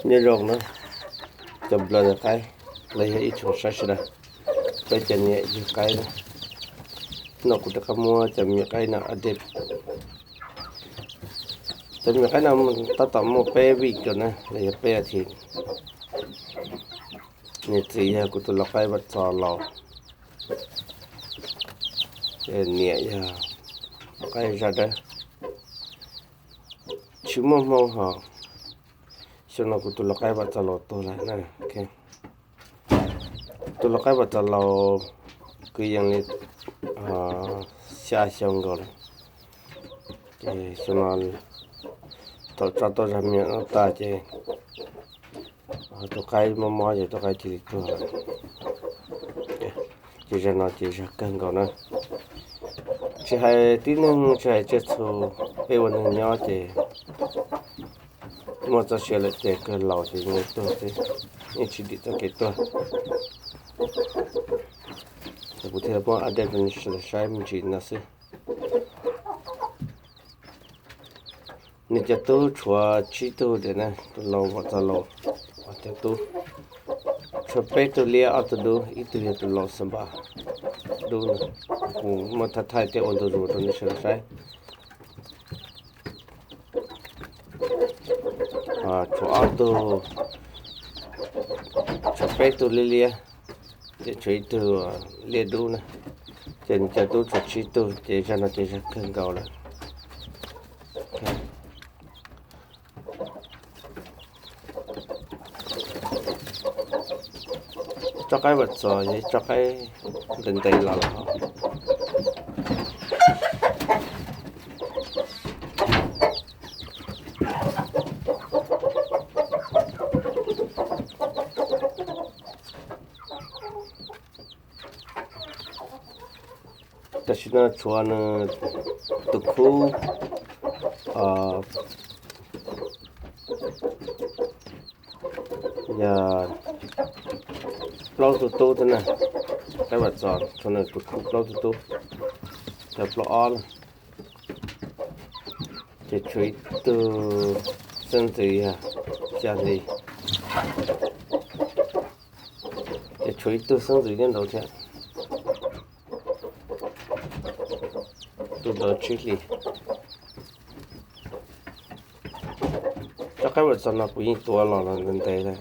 Nyob zoo na, cov nplog ntawm qaib, los yog ib tsoom saib sawv daws, peb cov niam yug qaib na. Hnub no kuv rov qab muab cov me qaib no update. Cov me qaib no tab tom muaj peb vij rau na, los yog peb as thiv. Niam txiv yog kuv tus lau qaib Vaj Txos laus, niam yog qaib Zaj Dawb. Tsis muaj hmoo hos, xyoo no kuv tus lau qaib Vaj Txos laus tuag lawm na. Tus lau qaib Vaj Txos laus kwv yees li xya xyoo nkaus lawm. Ces xyoo no thaum tso tau zag me nyuam no tas ces tus qaib mob mob ces tus qaib cia li tuag lawm. Ces zag no ces zag kawg nkaus na. Tsis hais tib neeg tsis hais tsiaj txhu, peb ua neeg nyob ces muaj txoj sia lawm ces kawg laus ces yeej tuag xwb, yeej tsis dim txoj kev tuag. Ces kuv thiaj muab update rau nej sawv daws saib me ntsis no xwb. Nws cov tub tshuav tsib tug tiam na, tus laus Vaj Txos laus, cov tub tshuav peb tug liab ob tug dub, ib tug yog tus laus Xab Npas dub na. Kuv muab thaij thaij thiab ua ntu zus rau nej sawv daws saib. Tshuav ob tug, tshuav peb tug liab liab, ces tshuav ib tug liab dub na. Ces nws cov tub tshuav tsib tug ces zag no ces zag kawg nkaus lawm. Tsob qaib Vaj Txos yog ib tsob qaib ntev ntev los lawm. Tam sim no tshuav nws tus khub yog plaub tug tub xwb na. Qaib Vaj Txos tshuav nws tus khub plaub tug tub, cov plaub ob na. Ces tshuav ib tug xeeb ntxwv yog xya hli. Ces tshuav ib tug xeeb ntxwv nyob nraud thiab, tus ntawd tsib hlis. Tsob qaib Vaj Txos no kuv yeej tuav los los ntev ntev lawm.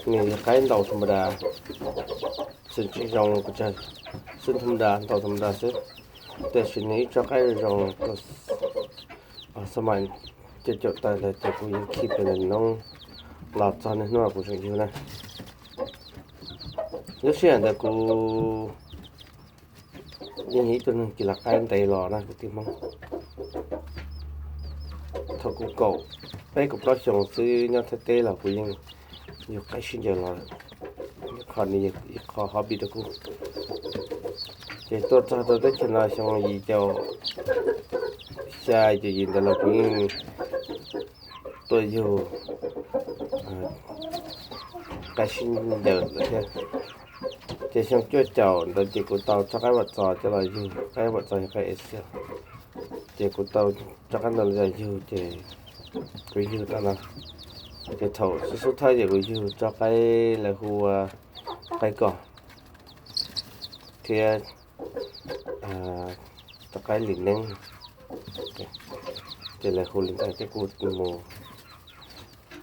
Nws yog qaib ntaus tha ma das, txawm tsis zoo pes tsawg, xwb tha ma das, ntaus tha ma das xwb. Tiam sis nws ib tsob qaib zoo zoo, xab mais caum caum tawm ntawd ces kuv yeej khi pes ntawm noob los txog niaj hnub kuv tseem yug na. Lub sij hawm ntawd kuv yeej yog ib tug neeg kis las qaib ntev los na kwv tij Hmoob. Thaum kuv kaum peb kaum plaub xyoo xwb nyob Thaib teb los kuv yeej yug qaib sib ncaws los lawm. Qhov no yog ib qho hobby rau kuv. Ces tuaj txog rau teb chaws no xyoo yim caum xya yim caum yim ntawd los kuv yeej tuaj yug qaib sib ncaws lawm thiab. Ces xyoo cuaj caum ntawd ces kuv tau tsob qaib Vaj Txos coj los yug, qaib Vaj Txos yog qaib Asia. Ces kuv tau tsob qaib ntawd los yug ces kuv yug tau no. Ces thaum xub xub thawj ces kuv yug tsob qaib lawv hu ua qaib kos thiab tsob qaib lis neeb, ces lawv hu li ntawd thiab kuv mus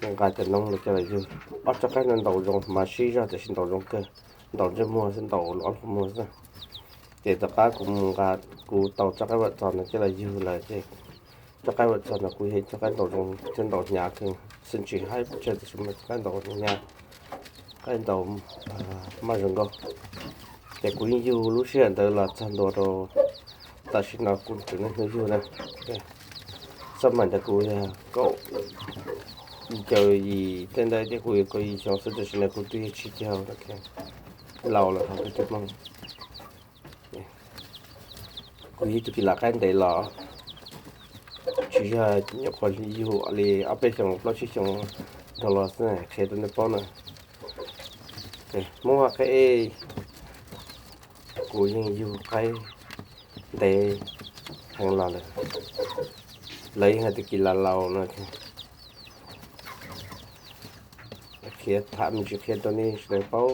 nqa cov noob no coj los yug. Ob tsob qaib no ntaus zoo mas sib zog tiam sis ntaus zoo kawg, ntaus ntsej muag xwb, ntaus ob lub qhov muag xwb. Ces tom qab kuv mus nqa, kuv tau tsob qaib Vaj Txos no coj los yug lawm ces tsob qaib Vaj Txos no kuj yog tsob qaib ntaus zoo thiab ntaus hnyav kawg, xwb tsis haib pes tsawg tiam sis mas tsob qaib ntaus hnyav, qaib ntaus maj zoo nkauj. Ces kuv yeej yug lub sij hawm ntawd los txog ntua rau tam sim no kuv tseem niaj hnub yug na. Xab mais ntawd kuv yog kaum, yim caum yim tej ntawd ces kuv yuav kaum yim xyoo xwb tiam sis no kuv twb yog tsib caug, laus lawm hos kuv twb poob. Kuv yog ib tug kis las qaib ntev los, tsis yog nyuam qhuav yug li ob peb xyoos plaub tsib xyoos dhau los xwb, qhia rau nej paub na. Hmoob vaj qaib ej, kuv yeej yug qaib ntev heev los lawm. Lawv yeej hais tias kis las laus no. qhia tham me ntsis qhia rau nej sawv daws paub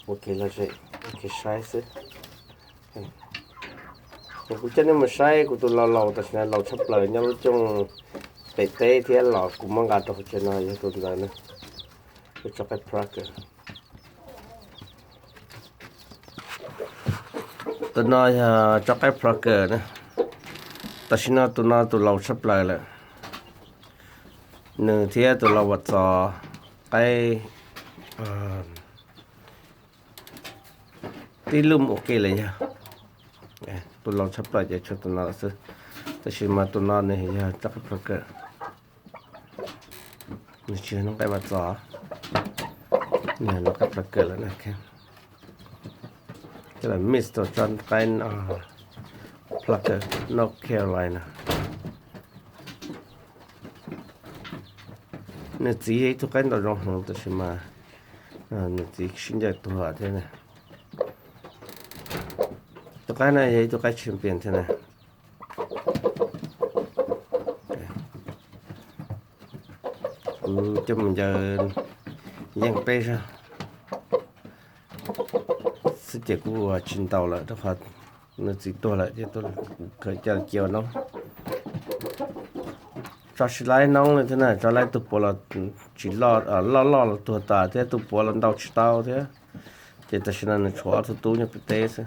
ua kev lom zem, ua kev saib xwb. Kuv coj nej mus saib kuv tus laus laus tam sim no laus tshaj plaws nyob lub cooj pem teb thiab los kuv muab nqa rau hauv tsev no yog tus ntawd na. Tus tso qaib plucker. Tus no yog tso qaib plucker na. Tam sim no tus no tus laus tshaj plaws lawm. Nws thiab tus laus Vam Txos qaib tib lub mus ua ke lawm yog. Tus laus tshaj plaws ces tshuav tus no lawm xwb. Tab sis mas tus no nws yog tso qaib plucker. Nws tsis yog noob qaib Vam Txos, nws yog noob qaib plucker lawm na. Coj los mix tau tso qaib plucker North Carolina. Nws txiv yog ib tug qaib ntaus zoo heev tab sis mas nws txiv sib ncaws tuag thiab na. Tus qaib no yog ib tug qaib champion thiab na. Kuv coj mus ncaws yeej peb zaug xwb ces kuv ua tsis ntaus lawm rau qhov nws txiv tuag lawm ces kuv khaws coj cia ua noob. Tso tsis laib noob li thiab na, tso laib tug puav los tsis loj, loj loj los tuag tas thiab, tug puav los ntaus tsis tau thiab. Ces tam sim no nws tshuav ob tug tub nyob pem teb xwb.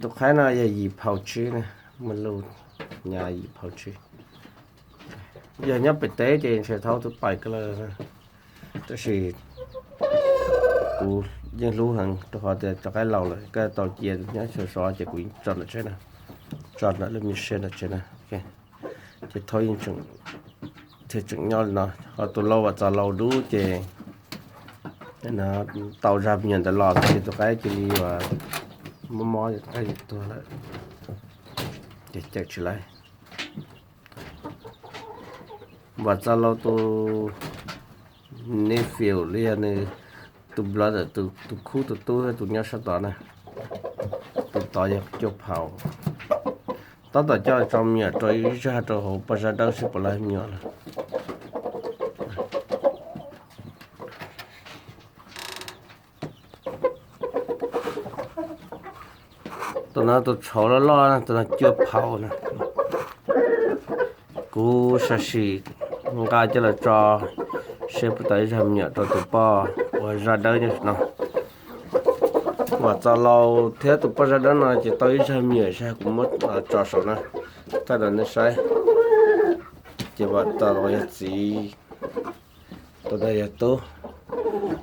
Tus qaib no yog yim phaus tsib na, muaj lub nyab yim phaus tsib. Yog nyob pem teb ces ntshe thaub tus pais ko lawm, tab sis kuv yeej hlub heev rau qhov tias tso qaib laus lawm, koj tau cia nyob xyov sov ces kuv yeej tso ntawm tsheb na, tso ntawm lub me siab ntawm tsheb na. Ces thaub yeej tseem, thiaj tseem nyob li no. Ho tus laus Vam Txos laus dub ces tau zag me nyuam ntawd los ces tus qaib cia li uas mob mob tus qaib tuag lawm, ces cawm tsis laib. Vam Txos laus tus nephew li yog nws tus brother, tus khub tus tub, tus nyob sab tod na, tus tod yog cuaj phaus. Tab tom coj tso me nyuam rau ib zag rau hauv paj zaj dawb seb puas laib me nyuam na. Tus no tus tshauv loj loj, tus no cuaj phaus na. Kuv sam sim nqa coj los tso seb puas tau ib zag me nyuam rau tus poj uas zaj dawb nyob no. Vam Txos laus thiab tus poj zaj dawb no ces tau ib zag me nyuam, zag kuv muab tso saum na, thaij rau nej saib. Ces Vam Txos laus yog txiv, tus no yog tub,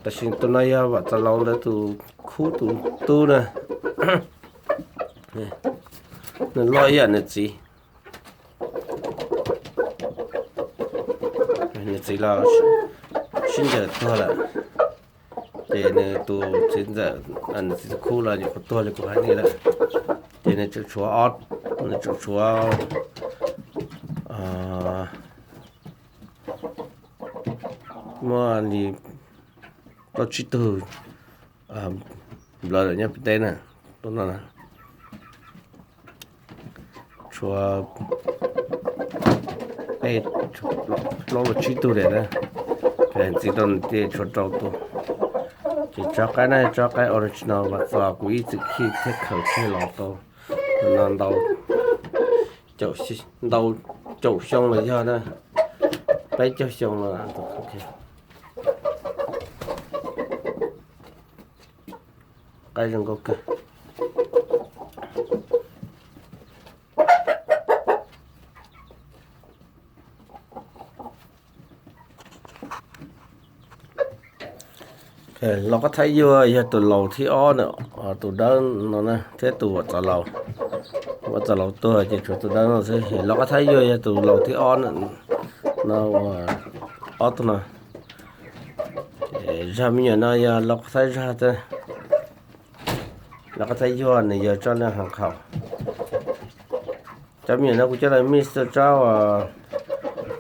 tab sis tus no yog Vam Txos laus ntawd tus khub tus tub na. Nws loj ib yam nws txiv. Nws txiv los sib ncaws tuag lawm, ces nws tus txiv ntxawm, nws txiv tus khub los nyuam qhuav tuag li kuv hais nej lawm. Ces nws tseem tshuav ob, nws tseem tshuav muaj li plaub tsib tug brother nyob pem teb na, tus no na. Tshuav peb, plaub los tsib tug daim na, ntxiv rau nws ces tshuav rau tus. Ces tsob qaib na, tsob qaib original Vam Txos kuv ib txwm khij thiab khaws thiaj los tau no ntau, ntau caum xyoo los yog na, peb caug xyoo los. Qaib zoo nkauj kawg. Los Qab Thaib Yuag yog tus laus thib ob na, tus dawb no na, thiab tus Vam Txos laus. Vam Txos laus tuag ces tshuav tus dawb no xwb. Los Qab Thaib Yuag yog tus laus thib ob no, ob tug no. Zag me nyuam no yog Los Qab Thaib zag, Los Qab Thaib Yuag nws yog tsob neeg Haav Qhaus. Cov me nyuam no kuv coj los mix tau tsob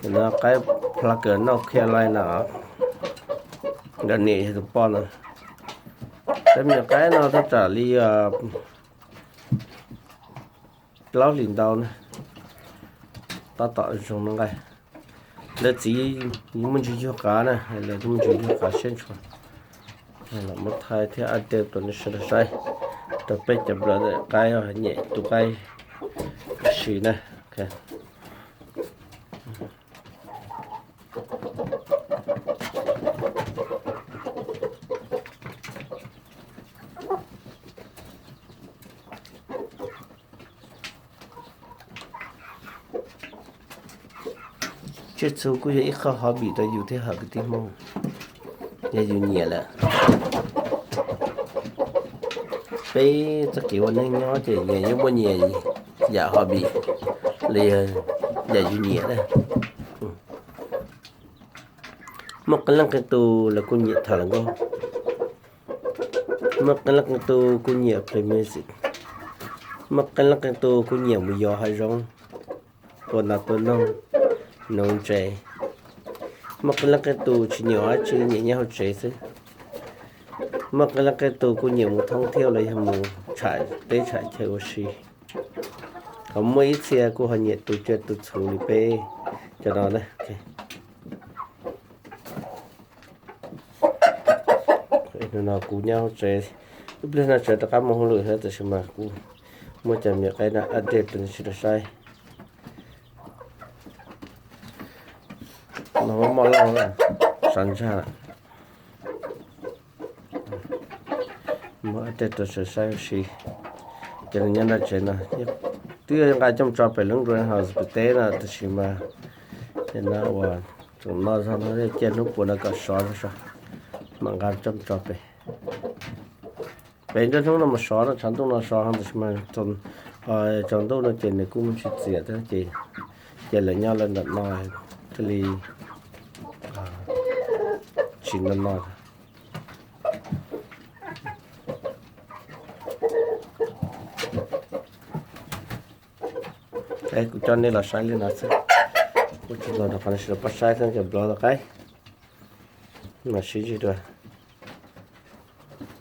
uas qaib plucker North Carolina, nkawd niam yog tus poj no. Cov me nyuam qaib no thaj tsam li plaub hlis ntau na. Tab tom zoo no nqaij. Lawv txiv muaj ntsis yuag qav na, lawv muaj ntsis yuag qav siab ntshua. Los muab thaij thiab update rau nej sawv daws saib, rau peb cov brother qaib nyem tus qaib si na. Tsiaj txhu kuj yog ib qho hobby rau yus thiab hawm kwv tij Hmoob, yog yus nyiam lawm. Peb txoj kev ua neej nyob ces nyias yeej muaj nyias yam hobby los yog yam yus nyiam na. Muaj qee leej qee tus lawv kuj nyiam tham hluas nkauj, muaj qee leej qee tus kuj nyiam play music, muaj qee leej qee tus kuj nyiam mus yos hav zoov, tua nas tua noog, nuv ntses. Muaj qee leej qee tus tsis nyiam ua dab tsi, nyiam nyob hauv tsev xwb. Muaj qee leej qee tus kuj nyiam mus thoob thiab los yog mus tsham teb tsham chaw ua si. Ho muaj ib txhia kuj ho nyiam tu tsiaj tu txhu li peb cov no na. No kuv nyob hauv tsev, ib pliag no tseem rov qab mus hauj lwm thiab, tab sis mas kuv muab cov me qaib no update rau nej sawv daws saib. No muaj moj lauj, sov ntsag lawm. Muab update rau sawv daws saib ua si. Ces nyob nram tsev no twb yuav nqa coj tso pem lub greenhouse pem teb no, tab sis mas no uas tseem no zog no, cia hnub puas no kom sov zog mam nqa coj tso pem. Pem nruab hnub no mas sov no, tshav ntuj no sov, tab sis mas tsaus ntuj no ces nws kuj muaj ntsis txias thiab ces, ces lawv nyob lawv ntawm no thiaj li tsis no no. Kuv coj nej los saib li no xwb, kuv tsis los rau qhov no, sawv daws pab saib thiab, cov nplog tau qaib mas sib ntsib dua.